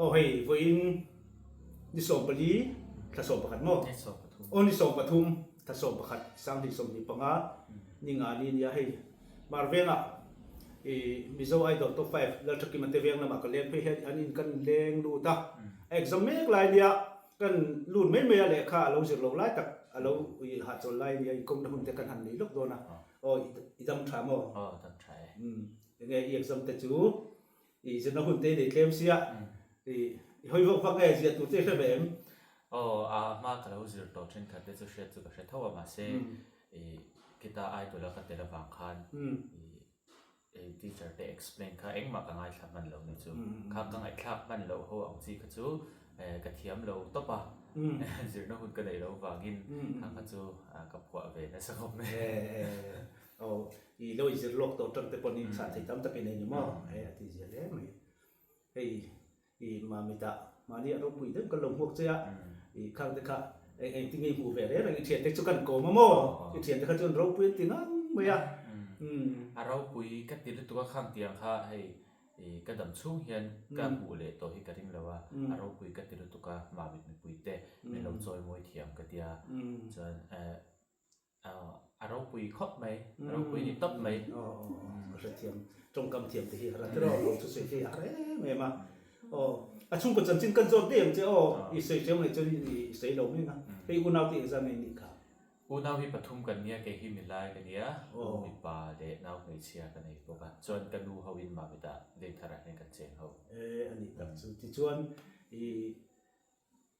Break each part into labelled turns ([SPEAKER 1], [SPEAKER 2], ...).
[SPEAKER 1] Aw hei vawiin ni 14 thla 11 maw?
[SPEAKER 2] Ni 13.
[SPEAKER 1] Aw ni 13 thla 11 2025 ni nga ni nia hei Mar vengah i Mizo Idol Top 5 Lalthakima te veng lamah ka leng phei hian an in kan leng lut a, a exam mek lai nia kan lut mai mai a lehkha a lo zir lo lai tak a lo i hahchawl lai nia inkawmna hun te kan han nei lawk dawn a, aw i dam tha maw?
[SPEAKER 2] Aw dam tha e.
[SPEAKER 1] Enge i exam te chu I zirna hun te i nei tlem sia, i hawi vak vak nge ziah tur che i hre ve em?
[SPEAKER 2] Aw, a hma ka lo zir tawh thenkhat te chu hriat chu ka hre tho a, mahse i khita idol a ka tel avang khan i teacher te explain kha engmah ka ngaithla hman lo ni chu. Kha ka ngaihthlak hman loh ho ang chi kha chu ka thiam lo tawp a, zirna hun ka neih loh vangin kha kha chu ka phuah ve nasa khawp mai.
[SPEAKER 1] Aw, i lo inzir lawk tawh tang te pawh ni chhan thei tam tak i nei ni maw? He a ti zia hle mai. Hei i Mamitah mahni a ropui deuh kan lo hmuak che a, i khang te kha eng eng tinge i hmuh ve reng reng i thiante chu kan kawm a maw? I thiante kha chuan ropui an ti ngang mai a.
[SPEAKER 2] A ropui ka ti lutuk a khang tiang kha hei i ka dam chhung hian ka hmuh leh tawh hi ka ring lo a, a ropui ka ti lutuk a Mamit mipui te min lo chawimawi thiam ka tia chuan A ropui khawp mai, a ropui ni tawp mai.
[SPEAKER 1] Aw aw aw, ka hrethiam. Tawngkam thiam te hi a rat rawh, lo thusawi te hi a har em em a. Aw, a chhungkaw chanchin kan zawt daih ang che aw, i sawi hriam ngaih chuan i sawi lo mek a. Hei unau te exam ei nih kha.
[SPEAKER 2] Unau hi pathum kan nia, kei hi milai ka nia, u mipa leh nau hmeichhia ka nei bawk a. Chuan ka nu ho in Mamita Vengthar ah hian kan cheng ho.
[SPEAKER 1] E, a nih tak chu. Tichuan i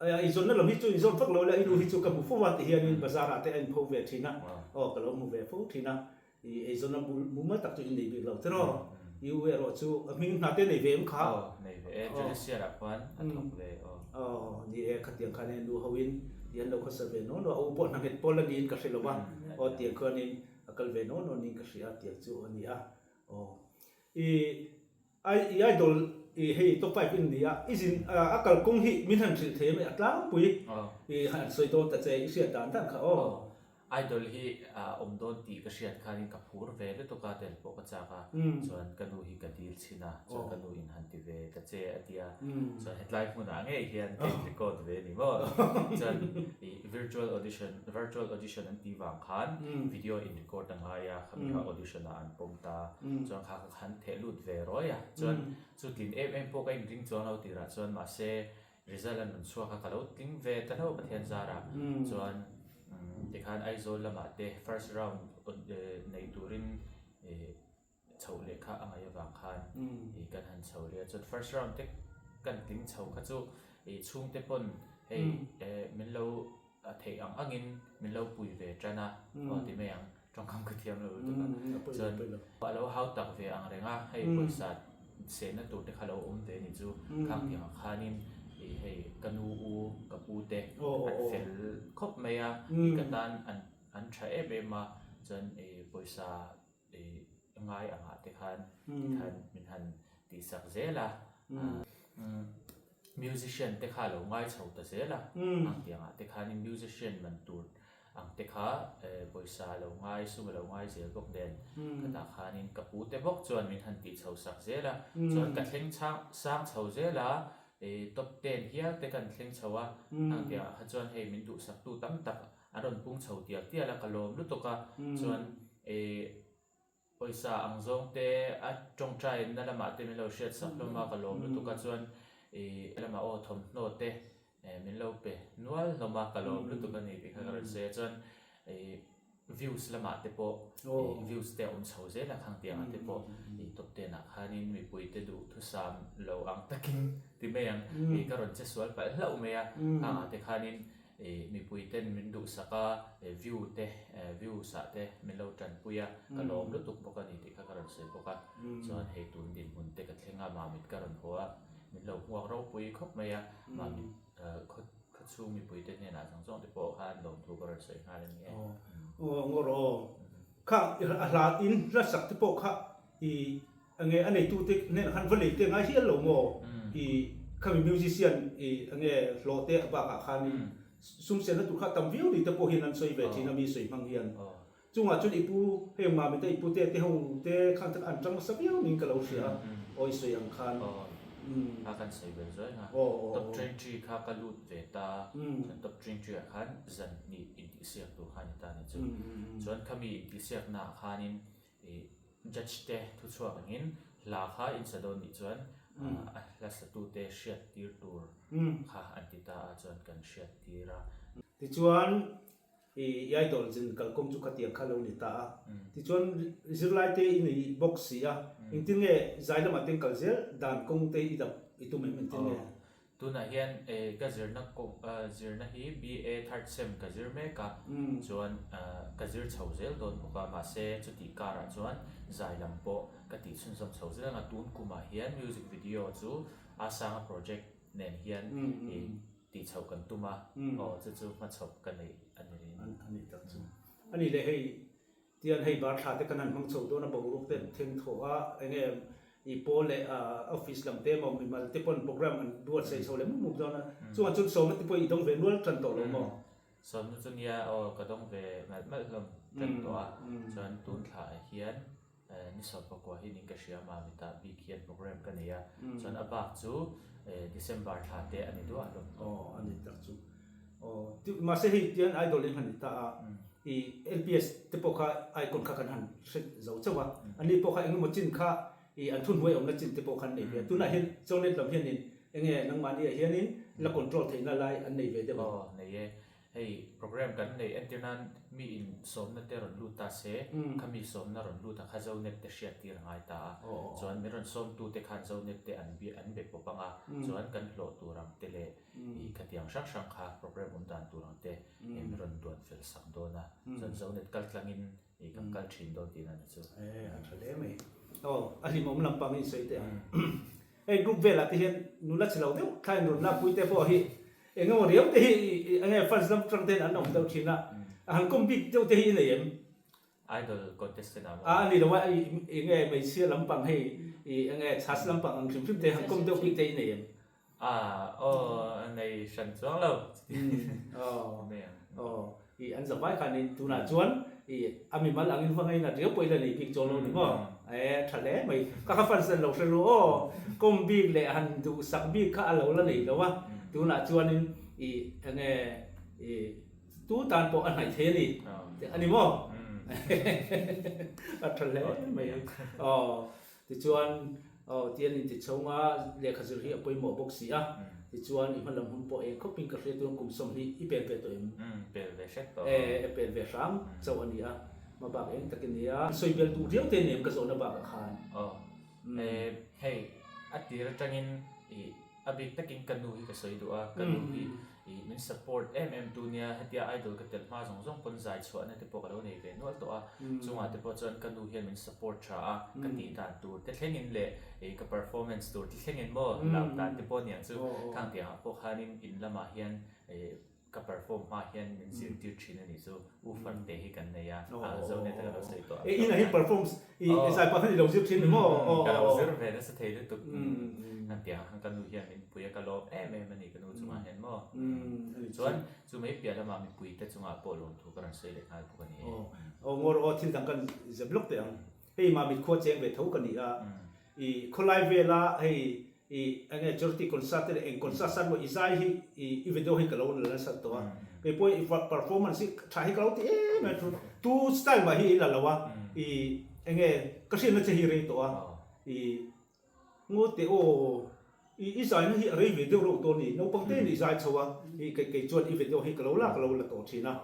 [SPEAKER 1] Eizawnna lam hi chu inzawn vak lo ila i nu hi chu ka hmu fo a ti hianin bazar ah te a inpho ve thin a, aw ka lo hmu ve fo thin a, i eizawnna bul mumal tak chu in nei bik lo tiraw, i u erawh chu a hming hna te nei ve em kha?
[SPEAKER 2] Aw nei ve e, Judicial ah khuan a thawk ve aw.
[SPEAKER 1] Aw ni e, khatiang khan hei nu ho in ti an lo khawsa ve naw naw a, u pawh hna nghet pawl a niin ka hre lo va, aw tiang khuanin a kal ve naw naw niin ka hria tiang chu a ni a, aw i Ai i idol i hei top five in nia i zin a kalkawng hi min han hrilh thei mai a tlangpui i han sawi dawn ta che i hriat dan dan kha aw.
[SPEAKER 2] Idol hi a awm dawn tih ka hriat khanin ka phur ve lutuk a tel pawh ka chak a chuan ka nu hi ka dil chhin a chuan ka nu in han ti ve ta che a tia chuan hetlai hmunah ngei hian ka in record ve a ni maw chuan i virtual audition virtual audition an tih vang khan video in record a ngai a khami kha audition ah an pawm ta chuan kha Han theh lut ve rawi a, chuan chu tlin em em pawh ka inring chuang lo tirah chuan mahse result an rawn chhuak a, ka lo tling ve ta hlauh Pathian zarah chuan tikhan Aizawl lamah te first round nei turin chhoh leh kha a ngaih avang khan kan han chho leh a, chuan first round te kan tling chho kha chu chhungte pawn hei min lo A theih ang angin min lo pui ve tan a, aw ti mai ang, tawngkam ka thiam lo lutuk a, chuan a lo hau tak ve ang reng a, hei pawisa sehna tur te kha lo awm ve ni chu, khang tiang ah khanin ih hei ka nu u ka pu te an fel khawp mai a, ih ka tan an an tha em em a, chuan ih pawisa ih ngai angah te khan tikhan min han tihsak zel a, musician te kha a lo ngai chho ta zel a, ang tiang ah te khanin musician man tur ang te kha pawisa a lo ngai sum a lo ngai zel bawk nen khatah khanin ka pu te bawk chuan min han tih chho sak zel a, chuan ka thleng chhang sang chho zel a, top ten hial te kan thleng chho a, ang tiang ah kha chuan hei min duhsak tu tam tak an rawn pung chho tial tial a ka lawm lutuk a, chuan Pawisa ang zawng te a tawngtai na lamah te min lo hriat sak hlawm a, ka lawm lutuk a chuan ih lamah aw thawmhnaw te min lo pe nual hlawm a, ka lawm lutuk a ni tih kha ka rawn sawi a chuan ih views lamah te pawh ih views te a awm chho zel a khang tiangah te pawh ih top ten ah khanin mipui te duhthusam lo ang takin ti mai ang ih ka rawn che sual palh hlauh mai a khangah te khanin Ih mipui ten min duhsak a, view te views ah te min lo tanpui a, ka lawm lutuk bawk a ni tih kha ka rawn sawi bawk a. Chuan hei tun dinhmun te ka thleng a, Mamit ka rawn haw a, min lo hmuak ropui khawp mai a, Mamit khaw chhung mipui te hnenah zawng zawng te pawh khan lawmthu ka rawn sawi nghal a ni e.
[SPEAKER 1] Aw ngawr aw. Kha a hla in hla sak te pawh kha I enge a neitute hnenah khan va lei te ngai hial lo maw? I khami musician i enge hlawh te bakah khanin sum senna tur kha a tam viau ni te pawh hian an sawi ve thin a mi sawi hmang hian. Chungah chuan i pu hei Mami te i pu te te ho te khan an tang nasa viau niin ka lo hria a, aw i sawi ang khan.
[SPEAKER 2] Kha kan sawi vel zuai ang a. Top 20 kha ka lut ve ta. Chuan top 20 ah khan zan hnih intihsiak tur kha a ni ta a ni chu. Chuan khami intihsiakna ah khanin ih judge te thuchhuak angin hla kha insa dawn nih chuan a hla satute hriat tir tur kha an ti ta a chuan kan hriat tir a.
[SPEAKER 1] Tichuan I idol zin kalkawng chu khatiang kha lo ni ta a. Tichuan zirlai te i nei bawk si a, engtin nge zai lamah te kal zel dan kawng te i dap i tum em engtin nge?
[SPEAKER 2] Tunah hian ka zirna kawng zirna hi BA third sem ka zir mek a, chuan ka zir chho zel dawn bawk a, mahse chutih karah chuan zai lam pawh ka tih chhunzawm chho zel ang a, tun kumah hian music video chu Asanga project nen hian i Tih chhoh kan tum a, aw chu chu hmachhawp ka neih a ni rin.
[SPEAKER 1] A nih tak chu. A nih leh hei tian hei bar thla te kan han hmang chho dawn a boruak te an thleng thaw a, enge i pawl leh office lam te emaw mimal te pawn program an buatsaih chho leh mup mup dawn a, chungah chuan sawmna te pawh i dawng ve nual tan tawh lo maw?
[SPEAKER 2] Sawmna chu nia aw ka dawng ve malh malh hlawm tan tawh a, chuan tun thla ah hian Ni sawmpakua hi ning ka hria ma mitah bik hian program ka nei a, chuan a bak chu December thla te a ni duah hlawm
[SPEAKER 1] tawh. Aw a ni tak chu. Aw ti mahse hei tian idol in han ni ta a, i LPS te pawh kha icon kha kan han hre zo chauh a, an ni pawh kha eng emaw chin kha i an thunhnuai awmna chin te pawh kha an nei ve a, tunah hian Zonet lam hianin enge nangmahni ah hianin la control theihna lai an nei ve deuh
[SPEAKER 2] ang. Aw nei e, Hei program kan neih entir nan mi in sawmna te rawn lut ta se, kha mi sawmna rawn lut a kha Zonet te hriat tir a ngai ta a, chuan min rawn sawm tu te khan Zonet te an bi an be pawp ang a, chuan kan hlawh tur ang te leh ih khatiang hrang hrang kha program awm dan tur ang te min rawn duan fel sak dawn a, chuan Zonet kal tlang in ih kan kal thin dawn tihna ni chu.
[SPEAKER 1] E a tha hle mai. Aw a hlimawm lampang in sawi teh ang. Hei group velah te hian nula chhe lo deuh thlain rawn lakpui te pawh hi Eng emaw riau te hi eng nge fans lam tang ten an awm deuh thin a, a han kawm bik deuh te hi i nei em?
[SPEAKER 2] Idol contestant ah
[SPEAKER 1] maw? A ni lo a, eng nge hmeichhia lampang hei i eng nge chhas lampang ang hrim hrim te han kawm deuh bik te i nei em?
[SPEAKER 2] A aw a nei hran chuang lo.
[SPEAKER 1] Aw aw I an zavai khanin tunah chuan i a mimal angin va ngainat riau pawh i la nei bik chuang lo ni maw? E tha hle mai. Ka kha fans an lo hre ru aw. Kawm bik leh han duhsak bik kha a lo la nei lo a. Tunah chuanin i enge i tu tan pawh a hnaih thei a ni. A ni maw? A tha hle mai. Aw Tichuan, aw tian in ti chhung a, lehkha zir hi a pawimawh bawk si a. Tichuan, i hma lam hun pawh eng khawpin ka hria tun kum 20 i pel ve tawh em?
[SPEAKER 2] Umm, pel ve hret tawh.
[SPEAKER 1] E, e pel ve hram chauh a ni a, hma bak eng tak i ni a. Sawi bel duh riau te nem ka zawhna bakah khan.
[SPEAKER 2] Aw, e, hei, a tir atangin i A bik takin ka nu hi ka sawi duh a, ka nu hi ih min support em em tu nia, hetia idol ka tel hma zawng zawng pawn zai chhuahna te pawh ka lo nei ve nual tawh a, chungah te pawh chuan ka nu hian min support tha a, ka tih dan tur te thlengin leh ih ka performance tur te thlengin maw lam dan te pawh aniang chu khang tiangah pawh khanin in lamah hian ih Ka perform hma hian min zirtir thin a nih chu, U Farte hi kan nei a, Zonet a ka lo sawi tawh
[SPEAKER 1] ang. Inah hian perform i zai pah khan i lo zir thin ni maw?
[SPEAKER 2] Ka lo zir ve nasa thei lutuk. Hetiang khan ka nu hian min pui a, ka lawm em em a ni ka nu chungah hian maw? Chuan chu mai piah lamah mipui te chungah pawh lawmthu ka rawn sawi leh nghal bawk a ni e.
[SPEAKER 1] Aw ngawr aw thil dang kan zep lawk teh ang. Hei Mamit khua cheng ve tho ka ni a, i khawlai vela hei I eng nge charity concert te leh eng concert san maw i zai hi i i video hi ka lo la nasa tawh a kei pawh i performance hi tha hi ka lo ti em em chu tu style mah hi i la lo a i eng nge ka hriatna che hi rei tawh a i ngaw teh aw i i zaina hi a rei ve deuh reuh tawh a ni naupang te in i zai chho a i kei kei chuan i video hi ka lo la ka lo la tawh thin a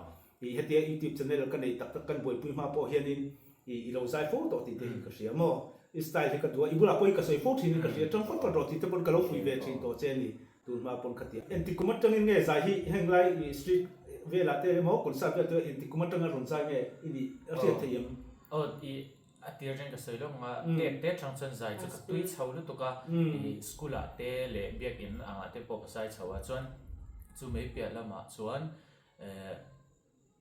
[SPEAKER 1] i hetia youtube channel ka nei tak tak kan buaipui hma pawh hianin I i lo zai fo tawh tih te hi ka hria maw? I style hi ka duh a, i bulah pawh hi ka sawi fo thin in ka hria, tang fawt fawt rawh tih te pawn ka lo fuih ve thin tawh che a ni, tun hma pawn ka ti a. Engtik kum atangin nge zai hi heng lai i street velah te emaw concert vel te engtik kum atanga rawn zai nge i nih a hriat theih em?
[SPEAKER 2] Aw i a tir atangin ka sawi lawk ang a, tek te atang chuan zai chu ka tui chho lutuk a, i school ah te leh biakin angah te pawh ka zai chho a, chuan chu mai piah lamah chuan eh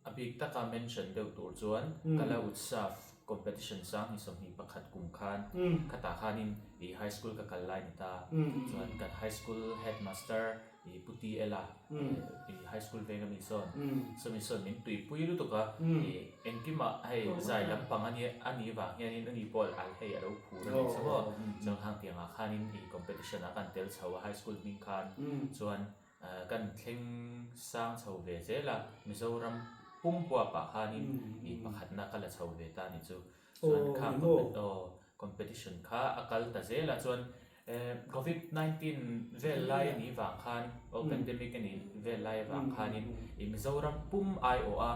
[SPEAKER 2] A bik taka mention deuh tur chuan Kala Utsav Competition 2021 kum khan khatah khanin ih high school ka kal lai ni ta chuan kan high school headmaster ih Pu TL a ih high school veng ami sawn sawmi sawn min tuipui lutuk a ih engkimah hei zai lampang a nia a nih vang hianin ani pawh al hei a lo phur a ni chu maw chuan khang tiangah khanin ih competition ah kan tel chho a high school hming khan chuan Kan thleng sang chho ve zel a, Mizoram pum huapah khanin i pakhatna ka la chho ve ta a ni chu. Chuan kha competition kha a kal ta zel a, chuan Covid 19 vel lai a nih vang khan, aw pandemic a nih vel lai avang khanin i Mizoram pum aiawh a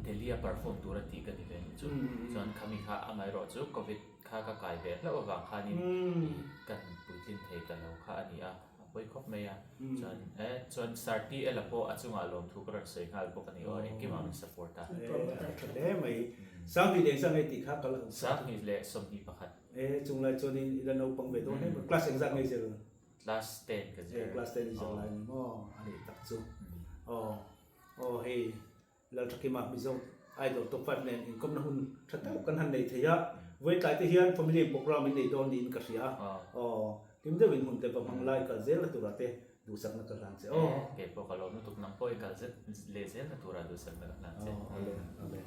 [SPEAKER 2] Delhi a perform tur a tih ka ni ve a ni chu. Chuan khami kha amaherawh chu Covid kha ka kai ve hlauh avang khanin i kan puitlin thei ta lo kha a ni a. A pawi khawp mai a, chuan e chuan Sir TL a pawh a chungah lawmthu ka rawn sawi nghal bawk a ni aw, engkimah min support a.
[SPEAKER 1] E a tha hle mai. Sanghnih leh engzah ngei tih kha ka la hmu.
[SPEAKER 2] 2021.
[SPEAKER 1] E chunglai chuanin i la naupang ve dawn hle mai, class engzah ngei zir?
[SPEAKER 2] Class ten ka zir.
[SPEAKER 1] E class ten i zir lai ni maw, a nih tak chu. Aw aw hei Lalthakima Mizo Idol Top 5 nen inkawmna hun tha deuh kan han nei thei a, vawitlai te hian family program in nei dawn niin ka hria a, aw hlim deuhin hun te va hmang lai kal zelna turah te duhsakna ka hlan che aw.
[SPEAKER 2] Kei pawh ka lawm lutuk nang pawh i kal zet leh zelna turah duhsakna ka hlan che.
[SPEAKER 1] Aw awle awle.